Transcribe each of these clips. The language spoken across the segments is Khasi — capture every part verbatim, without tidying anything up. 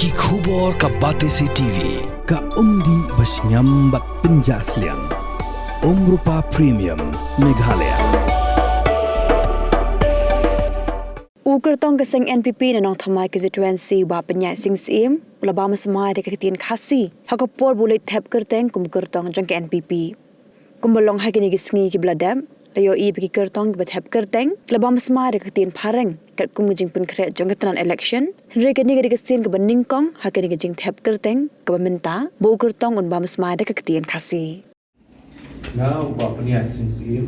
Ki khubor ka Batesi T V, ka umdih ba shngiam bad pynjah sliang. Umrupa Premium, Meghalaya. U kyrtong ka seng N P P na Nongthymmai constituency, Bah Pynïaid Sing Syiem, u la bam smai da ka ktien Khasi ha ka por ba u leit thep kyrteng kum u kyrtong jong ka N P P. Kumba long ha kine ki sngi kiba la dep, la ïohi ba ki kyrtong kiba thep kyrteng ki la bam smai da ka ktien Phareng katkum ka jingpynkhreh jong ka tnat election. Hynrei kane ka dei ka sien kaba nyngkong ha kane ka jingthep kyrteng kaba mynta ba u kyrtong un bam smai da ka ktien Khasi. Nga u Bah Pynïaid Sing Syiem,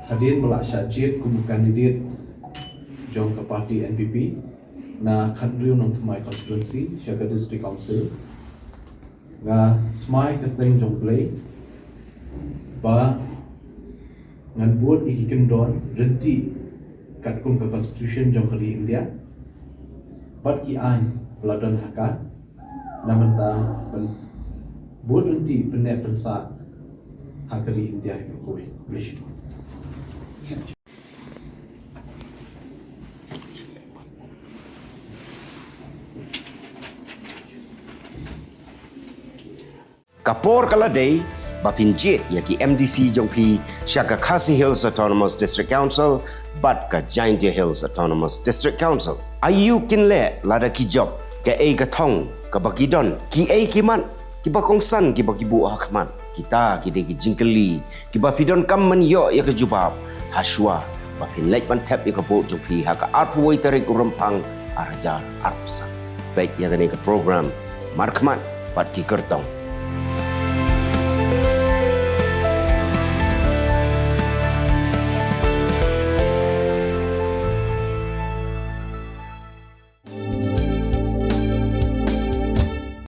hadien ba la shah jied kum u candidate jong ka party N P P na khathynriew Nongthymmai constituency sha ka District Council, nga smai kyrteng jong U Blei ba ngan bud ïa ki kyndon ryntih katkum ka constitution jong ka ri India bad ki aiñ ba la don ha ka, na bynta ban bud ryntih pynneh pynsah ha ka ri India hi baroh kawei. Khublei shibun. Ka por ka la dei ba phin jied ïa ki M D C jong phi sha ka Khasi Hills Autonomous District Council bad ka Jaintia Hills Autonomous District Council. Aïu kin leh lada ki jop, kaei ka thong kaba ki don, kiei ki mat kiba kongsan kiba ki buh ha khmat? Kita ki dei ki jingkylli kiba phi donkam ban ïoh ïa ka jubab hashwa ba phin leit ban thep ïa ka vote jong phi ha ka arphew wei tarik u Rymphang ar hajar arphew san. Peit ïa kane ka program Markhmat bad ki kyrtong.